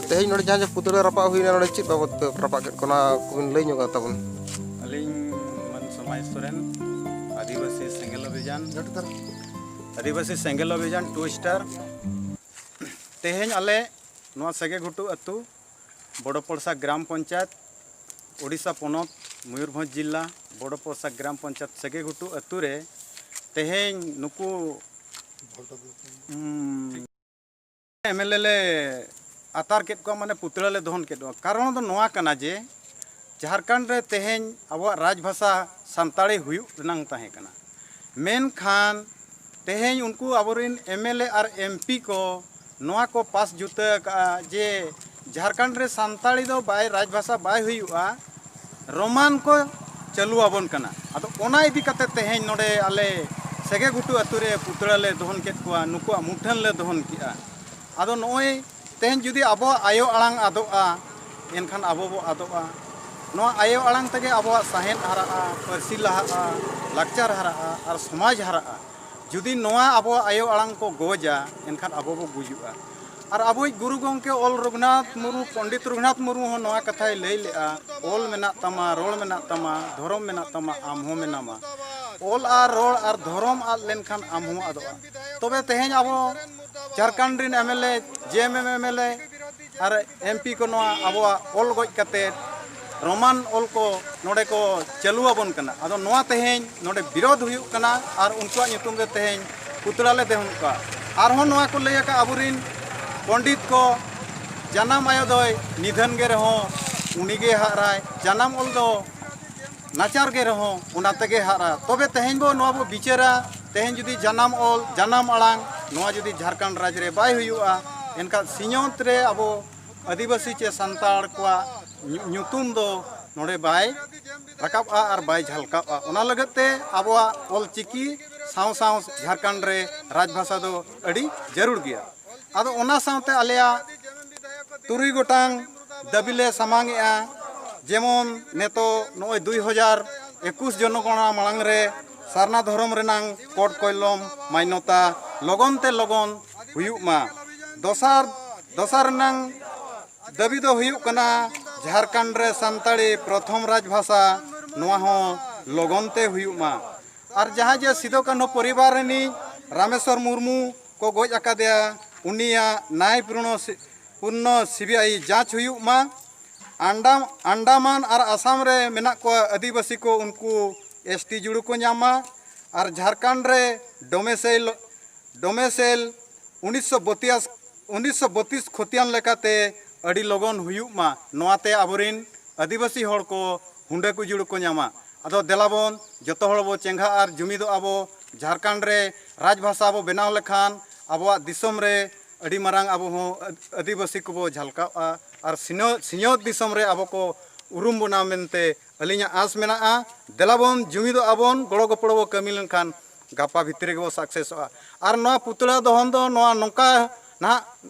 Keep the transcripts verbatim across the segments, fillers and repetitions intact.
ᱛᱮᱦᱮᱧ ᱱᱚᱰᱮ ᱡᱟᱦᱟᱸ ᱡᱮ ᱯᱩᱛᱲᱟᱹ ᱨᱟᱯᱟᱜ ᱦᱩᱭᱱᱟ, ᱱᱚᱰᱮ ᱪᱮᱫ ᱵᱟᱵᱚᱫ ᱛᱮ ᱨᱟᱯᱟᱜ ᱠᱮᱫ ᱠᱚ, ᱚᱱᱟ ᱠᱚᱵᱤᱱ ᱞᱟᱹᱭ ᱧᱚᱜᱟ ᱛᱟᱵᱚᱱ? ᱟᱹᱞᱤᱧ ᱢᱟᱹᱱ ᱥᱚᱢᱟᱭ ᱥᱚᱨᱮᱱ, ᱟᱹᱫᱤᱵᱟᱹᱥᱤ ᱥᱮᱸᱜᱮᱞ ᱚᱵᱷᱤᱡᱟᱱ, ᱟᱹᱫᱤᱵᱟᱹᱥᱤ ᱥᱮᱸᱜᱮᱞ ᱚᱵᱷᱤᱡᱟᱱ ᱴᱩ ᱥᱴᱟᱨ᱾ ᱛᱮᱦᱮᱧ ᱟᱞᱮ ᱱᱚᱣᱟ ᱥᱮᱜᱮ ᱜᱷᱩᱴᱩ ᱟᱹᱛᱩ, ᱵᱚᱲᱚ ᱯᱚᱲᱥᱟ ᱜᱨᱟᱢ ᱯᱚᱧᱪᱟᱭᱮᱛ, ᱳᱰᱤᱥᱟ ᱯᱚᱱᱚᱛ, ᱢᱚᱭᱩᱨᱵᱷᱚᱸᱡᱽ ᱡᱤᱞᱟ, ᱵᱚᱲᱚ ᱯᱚᱲᱥᱟ ᱜᱨᱟᱢ ᱯᱚᱧᱪᱟᱭᱮᱛ ᱥᱮᱜᱮ ᱜᱷᱩᱴᱩ ᱟᱹᱛᱩ ᱨᱮ ᱛᱮᱦᱮᱧ ᱱᱩᱠᱩ, ᱩᱢ, ᱮᱢ ᱮᱞ ᱮ ᱞᱮ ᱟᱛᱟᱨ ᱠᱮᱫ ᱠᱚᱣᱟ, ᱢᱟᱱᱮ ᱯᱩᱛᱲᱟᱹ ᱞᱮ ᱫᱚᱦᱚᱱ ᱠᱮᱫ ᱠᱚᱣᱟ᱾ ᱠᱟᱨᱚᱱ ᱫᱚ ᱱᱚᱣᱟ ᱠᱟᱱᱟ ᱡᱮ ᱡᱷᱟᱲᱠᱷᱚᱸᱰ ᱨᱮ ᱛᱮᱦᱮᱧ ᱟᱵᱚᱣᱟᱜ ᱨᱟᱡᱽ ᱵᱷᱟᱥᱟ ᱥᱟᱱᱛᱟᱲᱤ ᱦᱩᱭᱩᱜ ᱨᱮᱱᱟᱝ ᱛᱟᱦᱮᱸ ᱠᱟᱱᱟ, ᱢᱮᱱᱠᱷᱟᱱ ᱛᱮᱦᱮᱧ ᱩᱱᱠᱩ ᱟᱵᱚᱨᱮᱱ M L A R M P ᱠᱚ ᱱᱚᱣᱟ ᱠᱚ ᱯᱟᱥ ᱡᱩᱛᱟᱹ ᱟᱠᱟᱫᱼᱟ ᱡᱮ ᱡᱷᱟᱲᱠᱷᱚᱸᱰ ᱨᱮ ᱥᱟᱱᱛᱟᱲᱤ ᱫᱚ ᱵᱟᱭ, ᱨᱟᱡᱽ ᱵᱷᱟᱥᱟ ᱵᱟᱭ ᱦᱩᱭᱩᱜᱼᱟ, ᱨᱳᱢᱟᱱ ᱠᱚ ᱪᱟᱹᱞᱩ ᱟᱵᱚᱱ ᱠᱟᱱᱟ᱾ ᱟᱫᱚ ᱚᱱᱟ ᱤᱫᱤ ᱠᱟᱛᱮ ᱛᱮᱦᱮᱧ ᱱᱚᱰᱮ ᱟᱞᱮ ᱥᱮᱜᱮ ᱜᱷᱩᱴᱩ ᱟᱹᱛᱩ ᱨᱮ ᱯᱩᱛᱲᱟᱹ ᱞᱮ ᱫᱚᱦᱚᱱ ᱠᱮᱫ ᱠᱚᱣᱟ, ᱱᱩᱠᱩᱣᱟᱜ ᱢᱩᱴᱷᱟᱹᱱ ᱞᱮ ᱫᱚᱦᱚᱱ ᱠᱮᱫᱼᱟ᱾ ᱟᱫᱚ ᱱᱚᱜᱼᱚᱭ ᱛᱮᱦᱮᱧ ᱡᱩᱫᱤ ᱟᱵᱚᱣᱟᱜ ᱟᱭᱳ ᱟᱲᱟᱝ ᱟᱫᱚᱜᱼᱟ, ᱮᱱᱠᱷᱟᱱ ᱟᱵᱚ ᱵᱚ ᱟᱫᱚᱜᱼᱟ᱾ ᱱᱚᱣᱟ ᱟᱭᱳ ᱟᱲᱟᱝ ᱛᱮᱜᱮ ᱟᱵᱚᱣᱟᱜ ᱥᱟᱶᱦᱮᱫ ᱦᱟᱨᱟᱜᱼᱟ, ᱯᱟᱹᱨᱥᱤ ᱞᱟᱦᱟᱜᱼᱟ, ᱞᱟᱠᱪᱟᱨ ᱦᱟᱨᱟᱜᱼᱟ ᱟᱨ ᱥᱚᱢᱟᱡᱽ ᱦᱟᱨᱟᱜᱼᱟ᱾ ᱡᱩᱫᱤ ᱱᱚᱣᱟ ᱟᱵᱚᱣᱟᱜ ᱟᱭᱳ ᱟᱲᱟᱝ ᱠᱚ ᱜᱚᱡᱟ, ᱮᱱᱠᱷᱟᱱ ᱟᱵᱚ ᱵᱚ ᱜᱩᱡᱩᱜᱼᱟ᱾ ᱟᱨ ᱟᱵᱚᱭᱤᱡ ᱜᱩᱨᱩ ᱜᱚᱢᱠᱮ ᱚᱞ ᱨᱚᱜᱷᱩᱱᱟᱛᱷ ᱢᱩᱨᱢᱩ, ᱯᱚᱱᱰᱤᱛ ᱨᱚᱜᱷᱩᱱᱟᱛᱷ ᱢᱩᱨᱢᱩ ᱦᱚᱸ ᱱᱚᱣᱟ ᱠᱟᱛᱷᱟᱭ ᱞᱟᱹᱭ ᱞᱮᱫᱼᱟ, "ᱚᱞ ᱢᱮᱱᱟᱜ ᱛᱟᱢᱟ, ᱨᱚᱲ ᱢᱮᱱᱟᱜ ᱛᱟᱢᱟ, ᱫᱷᱚᱨᱚᱢ ᱢᱮᱱᱟᱜ ᱛᱟᱢᱟ, ᱟᱢ ᱦᱚᱸ ᱢᱮᱱᱟᱢᱟ᱾" ᱚᱞ ᱟᱨ ᱨᱚᱲ ᱟᱨ ᱫᱷᱚᱨᱚᱢ ᱟᱫ ᱞᱮᱱᱠᱷᱟᱱ ᱟᱢ ᱦᱚᱸ ᱟᱫᱚᱜᱼᱟ᱾ ᱛᱚᱵᱮ ᱛᱮᱦᱮᱧ ᱟᱵᱚ ᱡᱷᱟᱲᱠᱷᱚᱸᱰ ᱨᱮᱱ ᱮᱢ ᱮᱞ ᱮ, ᱡᱮ ᱮᱢ ᱮᱢ M L A R M P ᱠᱚ ᱱᱚᱣᱟ ᱟᱵᱚᱣᱟᱜ ᱚᱞ ᱜᱚᱡ ᱠᱟᱛᱮ ᱨᱳᱢᱟᱱ ᱚᱞ ᱠᱚ ᱱᱚᱰᱮ ᱠᱚ ᱪᱟᱹᱞᱩ ᱟᱵᱚᱱ ᱠᱟᱱᱟ᱾ ᱟᱫᱚ ᱱᱚᱣᱟ ᱛᱮᱦᱮᱧ ᱱᱚᱰᱮ ᱵᱤᱨᱳᱫᱷ ᱦᱩᱭᱩᱜ ᱠᱟᱱᱟ ᱟᱨ ᱩᱱᱠᱩᱣᱟᱜ ᱧᱩᱛᱩᱢ ᱛᱮ ᱛᱮᱦᱮᱧ ᱯᱩᱛᱲᱟ ᱞᱮ ᱫᱮᱦᱚᱱ ᱠᱚᱣᱟ᱾ ᱟᱨᱦᱚᱸ ᱱᱚᱣᱟ ᱠᱚ ᱞᱟᱹᱭ ᱟᱠᱟᱫ ᱟᱵᱚᱨᱤᱱ ᱯᱚᱱᱰᱤᱛ ᱠᱚ, ᱡᱟᱱᱟᱢ ᱟᱭᱳ ᱫᱚᱭ ᱱᱤᱫᱷᱟᱹᱱ ᱜᱮ ᱨᱮᱦᱚᱸ ᱩᱱᱤᱜᱮ ᱦᱟᱨᱟᱭ, ᱡᱟᱱᱟᱢ ᱚᱞ ᱫᱚ ᱱᱟᱪᱟᱨ ᱜᱮ ᱨᱮᱦᱚᱸ ᱚᱱᱟ ᱛᱮᱜᱮ ᱦᱟᱨᱟ᱾ ᱛᱚᱵᱮ ᱛᱮᱦᱮᱧ ᱵᱚ ᱱᱚᱣᱟ ᱵᱚ ᱵᱤᱪᱟᱹᱨᱟ, ᱛᱮᱦᱮᱧ ᱡᱩᱫᱤ ᱡᱟᱱᱟᱢ ᱚᱞ, ᱡᱟᱱᱟᱢ ᱟᱲᱟᱝ ᱱᱚᱣᱟ ᱡᱩᱫᱤ ᱡᱷᱟᱲᱠᱷᱚᱸᱰ ᱨᱟᱡᱽ ᱨᱮ ᱵᱟᱭ ᱦᱩᱭᱩᱜᱼᱟ, ᱮᱱᱠᱷᱟᱱ ᱥᱤᱧᱚᱛ ᱨᱮ ᱟᱵᱚ ᱟᱹᱫᱤᱵᱟᱹᱥᱤ ᱪᱮ ᱥᱟᱱᱛᱟᱲ ᱠᱚᱣᱟᱜ ᱧᱩ-, ᱧᱩᱛᱩᱢ ᱫᱚ ᱱᱚᱰᱮ ᱵᱟᱭ ᱨᱟᱠᱟᱵᱼᱟ ᱟᱨ ᱵᱟᱭ ᱡᱷᱟᱞᱠᱟᱜᱼᱟ᱾ ᱚᱱᱟ ᱞᱟᱹᱜᱤᱫ ᱛᱮ ᱟᱵᱚᱣᱟᱜ ᱚᱞ ᱪᱤᱠᱤ ᱥᱟᱶ ᱥᱟᱶ ᱡᱷᱟᱲᱠᱷᱚᱸᱰ ᱨᱮ ᱨᱟᱡᱽ ᱵᱷᱟᱥᱟ ᱫᱚ ᱟᱹᱰᱤ ᱡᱟᱹᱨᱩᱲ ᱜᱮᱭᱟ᱾ ᱟᱫᱚ ᱚᱱᱟ ᱥᱟᱶᱛᱮ ᱟᱞᱮᱭᱟᱜ ᱛᱩᱨᱩᱭ ᱜᱚᱴᱟᱝ ᱫᱟᱹᱵᱤ ᱞᱮ ᱥᱟᱢᱟᱝ ᱮᱜᱼᱟ᱾ ᱡᱮᱢᱚᱱ ᱱᱤᱛᱚᱜ ᱱᱚᱜᱼᱚᱭ ᱫᱩᱭ ᱦᱟᱡᱟᱨ ᱮᱠᱩᱥ ᱡᱚᱱᱚᱜᱚᱬᱟ ᱢᱟᱲᱟᱝ ᱨᱮ ᱥᱟᱨᱱᱟ ᱫᱷᱚᱨᱚᱢ ᱨᱮᱱᱟᱝ ᱠᱳᱰ ᱠᱚᱞᱚᱢ ᱢᱟᱱᱱᱚᱛᱟ ᱞᱚᱜᱚᱱ ᱛᱮ ᱞᱚᱜᱚᱱ ᱦᱩᱭᱩᱜ ᱢᱟ᱾ ᱫᱚᱥᱟᱨ, ᱫᱚᱥᱟᱨ ᱨᱮᱱᱟᱝ ᱫᱟᱹᱵᱤ ᱫᱚ ᱦᱩᱭᱩᱜ ᱠᱟᱱᱟ, ᱡᱷᱟᱲᱠᱷᱚᱸᱰ ᱨᱮ ᱥᱟᱱᱛᱟᱲᱤ ᱯᱨᱚᱛᱷᱚᱢ ᱨᱟᱡᱽ ᱵᱷᱟᱥᱟ, ᱱᱚᱣᱟ ᱦᱚᱸ ᱞᱚᱜᱚᱱ ᱛᱮ ᱦᱩᱭᱩᱜ ᱢᱟ᱾ ᱟᱨ ᱡᱟᱦᱟᱸ ᱡᱮ ᱥᱤᱫᱩ ᱠᱟᱹᱱᱦᱩ ᱯᱚᱨᱤᱵᱟᱨ ᱨᱤᱱᱤᱡ ᱨᱟᱢᱮᱥᱣᱚᱨ ᱢᱩᱨᱢᱩ ᱠᱚ ᱜᱚᱡ ᱟᱠᱟᱫᱮᱭᱟ, ᱩᱱᱤᱭᱟᱜ ᱱᱟᱭ ᱯᱩᱨᱱᱚ ᱥᱤ-, ᱯᱩᱨᱱᱚ ᱥᱤ ᱵᱤ ᱟᱭ ᱡᱟᱸᱪ ᱦᱩᱭᱩᱜ ᱢᱟ᱾ ᱟᱱᱰᱟᱢ-, ᱟᱱᱰᱟᱢᱟᱱ ᱟᱨ ᱟᱥᱟᱢ ᱨᱮ ᱢᱮᱱᱟᱜ ᱠᱚᱣᱟ ᱟᱹᱫᱤᱵᱟᱹᱥᱤ ᱠᱚ, ᱩᱱᱠᱩ ᱮᱥ ᱴᱤ ᱡᱩᱲᱩ ᱠᱚ ᱧᱟᱢ ᱢᱟ᱾ ᱟᱨ ᱡᱷᱟᱲᱠᱷᱚᱸᱰ ᱨᱮ ᱰᱚᱢᱮᱥᱮᱞ, ᱰᱚᱢᱮᱥᱮᱞ ᱩᱱᱤᱥᱥᱚ ᱵᱚᱛᱤᱥ, ᱩᱱᱤᱥᱥᱚ ᱵᱚᱛᱤᱥ ᱠᱷᱚᱛᱤᱭᱟᱱ ᱞᱮᱠᱟᱛᱮ ᱟᱹᱰᱤ ᱞᱚᱜᱚᱱ ᱦᱩᱭᱩᱜ ᱢᱟ, ᱱᱚᱣᱟᱛᱮ ᱟᱵᱚᱨᱤᱱ ᱟᱹᱫᱤᱵᱟᱹᱥᱤ ᱦᱚᱲ ᱠᱚ ᱦᱩᱸᱰᱟᱹ ᱠᱚ ᱡᱩᱲᱩ ᱠᱚ ᱧᱟᱢᱟ᱾ ᱟᱫᱚ ᱫᱮᱞᱟ ᱵᱚᱱ ᱡᱚᱛᱚ ᱦᱚᱲ ᱵᱚ ᱪᱮᱸᱜᱷᱟᱜ ᱟᱨ ᱡᱩᱢᱤᱫᱚᱜ ᱟᱵᱚ, ᱡᱷᱟᱲᱠᱷᱚᱸᱰ ᱨᱮ ᱨᱟᱡᱽ ᱵᱷᱟᱥᱟ ᱵᱚ ᱵᱮᱱᱟᱣ ᱞᱮᱠᱷᱟᱱ ᱟᱵᱚᱣᱟᱜ ᱫᱤᱥᱚᱢ ᱨᱮ ᱟᱹᱰᱤ ᱢᱟᱨᱟᱝ ᱟᱵᱚ ᱦᱚᱸ ᱟᱹᱫᱤᱵᱟᱹᱥᱤ ᱠᱚᱵᱚ ᱡᱷᱟᱞᱠᱟᱜᱼᱟ ᱟᱨ ᱥᱤᱧᱚᱛ, ᱥᱤᱧᱚᱛ ᱫᱤᱥᱚᱢ ᱨᱮ ᱟᱵᱚ ᱠᱚ ᱩᱨᱩᱢ ᱵᱚᱱᱟ ᱢᱮᱱᱛᱮ ᱟᱹᱞᱤᱧᱟᱜ ᱟᱸᱥ ᱢᱮᱱᱟᱜᱼᱟ᱾ ᱫᱮᱞᱟ ᱵᱚᱱ ᱡᱩᱢᱤᱫᱚᱜ ᱟᱵᱚᱱ, ᱜᱚᱲᱚ ᱜᱚᱯᱚᱲᱚ ᱵᱚ ᱠᱟᱹᱢᱤ ᱞᱮᱱᱠᱷᱟᱱ ᱜᱟᱯᱟ ᱵᱷᱤᱛᱨᱤ ᱨᱮᱜᱮ ᱵᱚ ᱥᱟᱠᱥᱮᱥᱚᱜᱼᱟ᱾ ᱟᱨ ᱱᱚᱣᱟ ᱯᱩᱛᱲᱟ ᱫᱚᱦᱚᱱ ᱫᱚ ᱱᱚᱣᱟ ᱱᱚᱝᱠᱟ ᱱᱟᱦᱟᱜ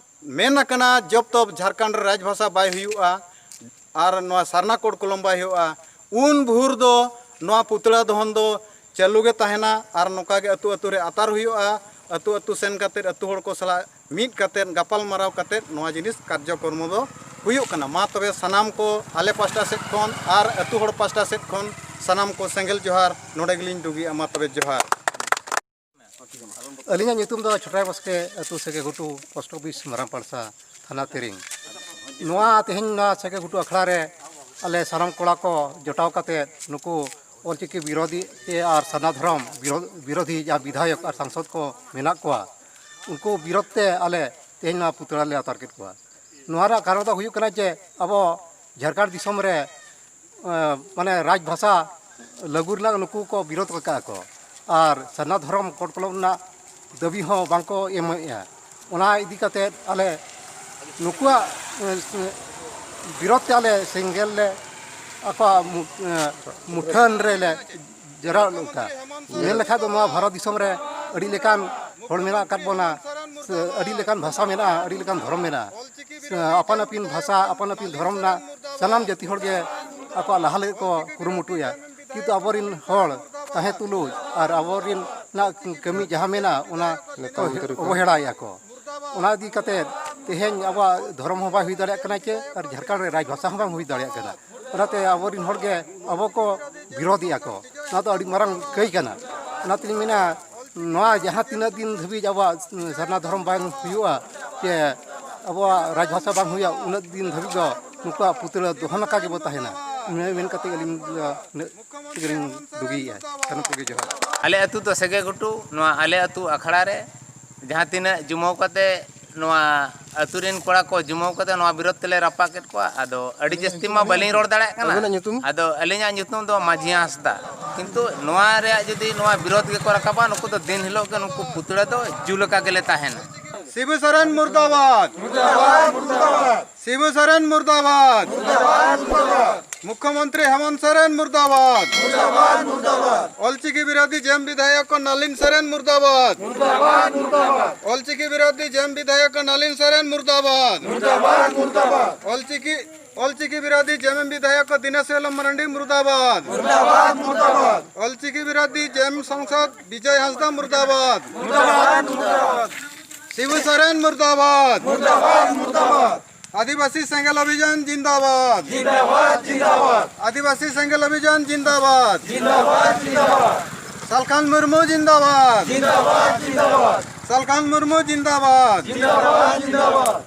ᱢᱮᱱ ᱟᱠᱟᱱᱟ, ᱡᱚᱵ ᱛᱚᱵ ᱡᱷᱟᱲᱠᱷᱚᱸᱰ ᱨᱮ ᱨᱟᱡᱽᱵᱷᱟᱥᱟ ᱵᱟᱭ ᱦᱩᱭᱩᱜᱼᱟ ᱟᱨ ᱱᱚᱣᱟ ᱥᱟᱨᱱᱟ ᱠᱳᱰ ᱠᱚᱞᱚᱢ ᱵᱟᱭ ᱦᱩᱭᱩᱜᱼᱟ, ᱩᱱ ᱵᱷᱳᱨ ᱫᱚ ᱱᱚᱣᱟ ᱯᱩᱛᱲᱟ ᱫᱚᱦᱚᱱ ᱫᱚ ᱪᱟᱹᱞᱩ ᱜᱮ ᱛᱟᱦᱮᱱᱟ᱾ ᱟᱨ ᱱᱚᱝᱠᱟ ᱜᱮ ᱟᱹᱛᱩ ᱟᱹᱛᱩ ᱨᱮ ᱟᱛᱟᱨ ᱦᱩᱭᱩᱜᱼᱟ, ᱟᱹᱛᱩ ᱟᱹᱛᱩ ᱥᱮᱱ ᱠᱟᱛᱮᱫ ᱟᱹᱛᱩ ᱦᱚᱲ ᱠᱚ ᱥᱟᱞᱟᱜ ᱢᱤᱫ ᱠᱟᱛᱮᱫ ᱜᱟᱯᱟᱞ ᱢᱟᱨᱟᱣ ᱠᱟᱛᱮᱫ ᱱᱚᱣᱟ ᱡᱤᱱᱤᱥ ᱠᱟᱨᱡᱚᱠᱨᱚᱢ ᱫᱚ ᱦᱩᱭᱩᱜ ᱠᱟᱱᱟ᱾ ᱢᱟ ᱛᱚᱵᱮ ᱥᱟᱱᱟᱢ ᱠᱚ ᱟᱞᱮ ᱯᱟᱥᱴᱟ ᱥᱮᱫ ᱠᱷᱚᱱ ᱟᱨ ᱟᱹᱛᱩ ᱦᱚᱲ ᱯᱟᱥᱴᱟ ᱥᱮᱫ ᱠᱷᱚᱱ ᱥᱟᱱᱟᱢ ᱠᱚ ᱥᱮᱸᱜᱮᱞ ᱡᱚᱦᱟᱨ ᱱᱚᱰᱮ ᱜᱮᱞᱤᱧ ᱰᱩᱜᱤᱜᱼᱟ᱾ ᱢᱟ ᱛᱚᱵᱮ ᱡᱚᱦᱟᱨ᱾ ᱟᱹᱞᱤᱧᱟᱜ ᱧᱩᱛᱩᱢ ᱫᱚ ᱪᱷᱚᱴᱨᱟᱭ ᱵᱟᱥᱠᱮ, ᱟᱹᱛᱩ ᱥᱮᱜᱮ ᱜᱷᱩᱴᱩ, ᱯᱳᱥᱴ ᱚᱯᱷᱤᱥ ᱢᱟᱨᱟᱝ ᱯᱟᱲᱥᱟ, ᱛᱷᱟᱱᱟ ᱛᱮᱨᱮᱝ᱾ ᱱᱚᱣᱟ ᱛᱮᱦᱮᱧ ᱱᱚᱣᱟ ᱥᱮᱜᱮ ᱜᱷᱩᱴᱩ ᱟᱠᱷᱲᱟ ᱨᱮ ᱟᱞᱮ ᱥᱟᱱᱟᱢ ᱠᱚᱲᱟ ᱠᱚ ᱡᱚᱴᱟᱣ ᱠᱟᱛᱮ ᱱᱩᱠᱩ ᱚᱞᱪᱤᱠᱤ ᱵᱤᱨᱳᱫᱷᱤ ᱟᱨ ᱥᱟᱨᱱᱟ ᱫᱷᱚᱨᱚᱢ ᱵᱤᱨᱳ-, ᱵᱤᱨᱳᱫᱷᱤ ᱡᱟᱦᱟᱸ ᱵᱤᱫᱷᱟᱭᱚᱠ ᱟᱨ ᱥᱟᱝᱥᱚᱫ ᱠᱚ ᱢᱮᱱᱟᱜ ᱠᱚᱣᱟ, ᱩᱱᱠᱩ ᱵᱤᱨᱳᱫᱷ ᱛᱮ ᱟᱞᱮ ᱛᱮᱦᱮᱧ ᱱᱚᱣᱟ ᱯᱩᱛᱲᱟ ᱞᱮ ᱟᱛᱟᱨ ᱠᱮᱫ ᱠᱚᱣᱟ᱾ ᱱᱚᱣᱟ ᱨᱮᱭᱟᱜ ᱠᱟᱨᱚᱱ ᱫᱚ ᱦᱩᱭᱩᱜ ᱠᱟᱱᱟ ᱡᱮ ᱟᱵᱚ ᱡᱷᱟᱲᱠᱷᱚᱸᱰ ᱫᱤᱥᱚᱢ ᱨᱮ ᱮᱸ, ᱢᱟᱱᱮ ᱨᱟᱡᱽ ᱵᱷᱟᱥᱟ ᱞᱟᱹᱜᱩ ᱨᱮᱱᱟᱜ ᱱᱩᱠᱩ ᱠᱚ ᱵᱤᱨᱳᱫ ᱟᱠᱟᱫᱼᱟ ᱠᱚ, ᱟᱨ ᱥᱟᱨᱱᱟ ᱫᱷᱚᱨᱚᱢ ᱠᱳᱰ ᱠᱚᱞᱚᱢ ᱨᱮᱱᱟᱜ ᱫᱟᱹᱵᱤ ᱦᱚᱸ ᱵᱟᱝ ᱠᱚ ᱮᱢᱮᱫᱼᱟ᱾ ᱚᱱᱟ ᱤᱫᱤ ᱠᱟᱛᱮᱫ ᱟᱞᱮ ᱱᱩᱠᱩᱣᱟᱜ, ᱮᱸ, ᱵᱤᱨᱳᱫ ᱛᱮ ᱟᱞᱮ ᱥᱮᱸᱜᱮᱞ ᱞᱮ, ᱟᱠᱚᱣᱟᱜ ᱢᱩ-, ᱮᱸ, ᱢᱩᱴᱷᱟᱹᱱ ᱨᱮᱞᱮ ᱡᱮᱨᱟᱣ ᱞᱮᱱᱠᱷᱟᱱ, ᱧᱮᱞ ᱞᱮᱠᱷᱟᱱ ᱫᱚ ᱱᱚᱣᱟ ᱵᱷᱟᱨᱚᱛ ᱫᱤᱥᱚᱢ ᱨᱮ ᱟᱹᱰᱤ ᱞᱮᱠᱟᱱ ᱦᱚᱲ ᱢᱮᱱᱟᱜ ᱟᱠᱟᱫ ᱵᱚᱱᱟ, ᱥᱮ ᱟᱹᱰᱤ ᱞᱮᱠᱟᱱ ᱵᱷᱟᱥᱟ ᱢᱮᱱᱟᱜᱼᱟ, ᱟᱹᱰᱤ ᱞᱮᱠᱟᱱ ᱫᱷᱚᱨᱚᱢ ᱢᱮᱱᱟᱜᱼᱟ, ᱥᱮ ᱟᱯᱟᱱ ᱟᱹᱯᱤᱱ ᱵᱷᱟᱥᱟ, ᱟᱯᱟᱱ ᱟᱹᱯᱤᱱ ᱫᱷᱚᱨᱚᱢ ᱨᱮᱱᱟᱜ ᱥᱟᱱᱟᱢ ᱡᱟᱹᱛᱤ ᱦᱚᱲ ᱜᱮ ᱟᱠᱚᱣᱟᱜ ᱞᱟᱦᱟ ᱞᱟᱹᱜᱤᱫ ᱠᱚ ᱠᱩᱨᱩᱢᱩᱴᱩᱭᱟ᱾ ᱠᱤᱱᱛᱩ ᱟᱵᱚᱨᱮᱱ ᱦᱚᱲ ᱛᱟᱦᱮᱸ ᱛᱩᱞᱩᱡ ᱟᱨ ᱟᱵᱚᱨᱮᱱ ᱱᱟᱜ ᱠᱟᱹᱢᱤ ᱡᱟᱦᱟᱸ ᱢᱮᱱᱟᱜᱼᱟ, ᱚᱱᱟ ᱱᱮᱛᱟ ᱢᱚᱱᱛᱨᱤ ᱠᱚ᱾ ᱚᱵᱚᱦᱮᱲᱟᱭᱮᱫᱼᱟ ᱠᱚ᱾ ᱚᱱᱟ ᱤᱫᱤ ᱠᱟᱛᱮᱫ ᱛᱮᱦᱮᱧ ᱟᱵᱚᱣᱟᱜ ᱫᱷᱚᱨᱚᱢ ᱦᱚᱸ ᱵᱟᱭ ᱦᱩᱭ ᱫᱟᱲᱮᱭᱟᱜ ᱠᱟᱱᱟ ᱪᱮ, ᱟᱨ ᱡᱷᱟᱲᱠᱷᱚᱸᱰ ᱨᱮ ᱨᱟᱡᱽ ᱵᱷᱟᱥᱟ ᱦᱚᱸ ᱵᱟᱝ ᱦᱩᱭ ᱫᱟᱲᱮᱭᱟᱜ ᱠᱟᱱᱟ᱾ ᱚᱱᱟᱛᱮ ᱟᱵᱚᱨᱮᱱ ᱦᱚᱲ ᱜᱮ ᱟᱵᱚ ᱠᱚ ᱵᱤᱨᱳᱫᱷᱮᱜᱼᱟ ᱠᱚ᱾ ᱚᱱᱟ ᱫᱚ ᱟᱹᱰᱤ ᱢᱟᱨᱟᱝ ᱠᱟᱹᱭ ᱠᱟᱱᱟ᱾ ᱚᱱᱟᱛᱤᱧ ᱢᱮᱱᱟ, ᱱᱚᱣᱟ ᱡᱟᱦᱟᱸ ᱛᱤᱱᱟᱹᱜ ᱫᱤᱱ ᱫᱷᱟᱹᱵᱤᱡ ᱟᱵᱚᱣᱟᱜ ᱥᱟᱨᱱᱟ ᱫᱷᱚᱨᱚᱢ ᱵᱟᱝ ᱦᱩᱭᱩᱜᱼᱟ, ᱪᱮ ᱟᱵᱚᱣᱟᱜ ᱨᱟᱡᱽ ᱵᱷᱟᱥᱟ ᱵᱟᱝ ᱦᱩᱭᱩᱜᱼᱟ, ᱩᱱᱟᱹᱜ ᱫᱤᱱ ᱫᱷᱟᱹᱵᱤᱡ ᱫᱚ ᱱᱩᱠᱩᱣᱟᱜ ᱯᱩᱛᱲᱟᱹ ᱫᱚᱦᱚ ᱱᱟᱠᱟ ᱜᱮᱵᱚ ᱛᱟᱦᱮᱱᱟ᱾ ᱱᱤᱭᱟᱹ ᱢᱮᱱ ᱠᱟᱛᱮ ᱟᱹᱞᱤᱧ ᱫᱚ ᱤᱱᱟᱹᱜ ᱛᱮᱜᱮᱞᱤᱧ ᱰᱩᱜᱤᱭᱮᱫᱼᱟ᱾ ᱥᱟᱱᱟᱢ ᱠᱚᱜᱮ ᱡᱚᱦᱟᱨ᱾ ᱟᱞᱮ ᱟᱹᱛᱩ ᱫᱚ ᱥᱮᱜᱮ ᱜᱷᱩᱴᱩ, ᱱᱚᱣᱟ ᱟᱞᱮ ᱟᱹᱛᱩ ᱟᱠᱷᱲᱟ ᱨᱮ ᱡᱟᱦᱟᱸ ᱛᱤᱱᱟᱹᱜ ᱡᱩᱢᱟᱹᱣ ᱠᱟᱛᱮ ᱱᱚᱣᱟ ᱟᱹᱛᱩ ᱨᱮᱱ ᱠᱚᱲᱟ ᱠᱚ ᱡᱩᱢᱟᱹᱣ ᱠᱟᱛᱮ ᱱᱚᱣᱟ ᱵᱤᱨᱳᱫ ᱛᱮᱞᱮ ᱨᱟᱯᱟᱜ ᱠᱮᱫ ᱠᱚᱣᱟ᱾ ᱟᱫᱚ ᱟᱹᱰᱤ ᱡᱟᱹᱥᱛᱤ ᱢᱟ ᱵᱟᱹᱞᱤᱧ ᱨᱚᱲ ᱫᱟᱲᱮᱭᱟᱜ ᱠᱟᱱᱟ᱾ ᱟᱵᱤᱱᱟᱜ ᱧᱩᱛᱩᱢ? ᱟᱫᱚ ᱟᱹᱞᱤᱧᱟᱜ ᱧᱩᱛᱩᱢ ᱫᱚ ᱢᱟᱹᱡᱷᱤ ᱦᱟᱸᱥᱫᱟ᱾ ᱠᱤᱱᱛᱩ ᱱᱚᱣᱟ ᱨᱮᱭᱟᱜ ᱡᱩᱫᱤ ᱱᱚᱣᱟ ᱵᱤᱨᱳᱫ ᱜᱮᱠᱚ ᱨᱟᱠᱟᱵᱟ, ᱱᱩᱠᱩ ᱫᱚ ᱫᱤᱱ ᱦᱤᱞᱳᱜ ᱜᱮ ᱱᱩᱠᱩ ᱯᱩᱛᱲᱟᱹ ᱫᱚ ᱡᱩᱞ ᱟᱠᱟ ᱜᱮᱞᱮ ᱛᱟᱦᱮᱱᱟ᱾ ᱥᱤᱵᱩ ᱥᱚᱨᱮᱱ ᱢᱩᱨᱫᱟᱵᱟᱫ᱾ ᱢᱩᱨᱫᱟᱵᱟᱫ, ᱢᱩᱨᱫᱟᱵᱟᱫ᱾ ᱥᱤᱵᱩ ᱥᱚᱨᱮᱱ ᱢᱩᱨᱫᱟᱵᱟᱫ᱾ ᱢᱩᱨᱫᱟᱵᱟᱫ, ᱢᱩᱨᱫᱟᱵᱟᱫ᱾ ᱢᱩᱠᱷᱭᱚᱢᱚᱱᱛᱨᱤ ᱦᱮᱢᱚᱱᱛ ᱥᱚᱨᱮᱱ ᱢᱩᱨᱫᱟᱵᱟᱫ᱾ ᱢᱩᱨᱫᱟᱵᱟᱫ, ᱢᱩᱨᱫᱟᱵᱟᱫ᱾ ᱚᱞᱪᱤᱠᱤ ᱵᱤᱨᱳᱫᱷᱤ ᱡᱮᱢ ᱵᱤᱫᱷᱟᱭᱚᱠ ᱱᱟᱞᱤᱱ ᱥᱚᱨᱮᱱ ᱢᱩᱨᱫᱟᱵᱟᱫ᱾ ᱢᱩᱨᱫᱟᱵᱟᱫ, ᱢᱩᱨᱫᱟᱵᱟᱫ᱾ ᱚᱞᱪᱤᱠᱤ ᱵᱤᱨᱳᱫᱷᱤ ᱡᱮᱢ ᱵᱤᱫᱷᱟᱭᱚᱠ ᱱᱟᱞᱤᱱ ᱥᱚᱨᱮᱱ ᱢᱩᱨᱫᱟᱵᱟᱫ᱾ ᱢᱩᱨᱫᱟᱵᱟᱫ, ᱢᱩᱨᱫᱟᱵᱟᱫ᱾ ᱚᱞᱪᱤᱠᱤ, ᱚᱞᱪᱤᱠᱤ ᱵᱤᱨᱳᱫᱷᱤ ᱡᱮᱢ ᱵᱤᱫᱷᱟᱭᱚᱠ ᱫᱤᱱᱮᱥᱣᱚᱨ ᱢᱟᱨᱟᱱᱰᱤ ᱢᱩᱨᱫᱟᱵᱟᱫ᱾ ᱢᱩᱨᱫᱟᱵᱟᱫ, ᱢᱩᱨᱫᱟᱵᱟᱫ᱾ ᱚᱞᱪᱤᱠᱤ ᱵᱤᱨᱳᱫᱷᱤ ᱡᱮᱢ ᱥᱚᱝᱥᱚᱫ ᱵᱤᱡᱚᱭ ᱦᱟᱸᱥᱫᱟ ᱢᱩᱨᱫᱟᱵᱟᱫ᱾ ᱢᱩᱨᱫᱟᱵᱟᱫ, ᱢᱩᱨᱫᱟᱵᱟᱫ᱾ ᱥᱤᱵᱩ ᱥᱚᱨᱮᱱ ᱢᱩᱨᱫᱟᱵᱟᱫ᱾ ᱢᱩᱨᱫᱟᱵᱟᱫ, ᱢᱩᱨᱫᱟᱵᱟᱫ᱾ ᱟᱹᱫᱤᱵᱟᱹᱥᱤ ᱥᱮᱸᱜᱮᱞ ᱚᱵᱷᱤᱡᱟᱱ ᱡᱤᱱᱫᱟᱵᱟᱫ᱾ ᱡᱤᱱᱫᱟᱵᱟᱫ, ᱡᱤᱱᱫᱟᱵᱟᱫ᱾ ᱟᱹᱫᱤᱵᱟᱹᱥᱤ ᱥᱮᱸᱜᱮᱞ ᱚᱵᱷᱤᱡᱟᱱ ᱡᱤᱱᱫᱟᱵᱟᱫ᱾ ᱡᱤᱱᱫᱟᱵᱟᱫ, ᱡᱤᱱᱫᱟᱵᱟᱫ᱾ ᱥᱟᱞᱠᱷᱟᱱ ᱢᱩᱨᱢᱩ ᱡᱤᱱᱫᱟᱵᱟᱫ᱾ ᱡᱤᱱᱫᱟᱵᱟᱫ, ᱡᱤᱱᱫᱟᱵᱟᱫ᱾ ᱥᱟᱞᱠᱷᱟᱱ ᱢᱩᱨᱢᱩ ᱡᱤᱱᱫᱟᱵᱟᱫ᱾ ᱡᱤᱱᱫᱟᱵᱟᱫ, ᱡᱤᱱᱫᱟᱵᱟᱫ᱾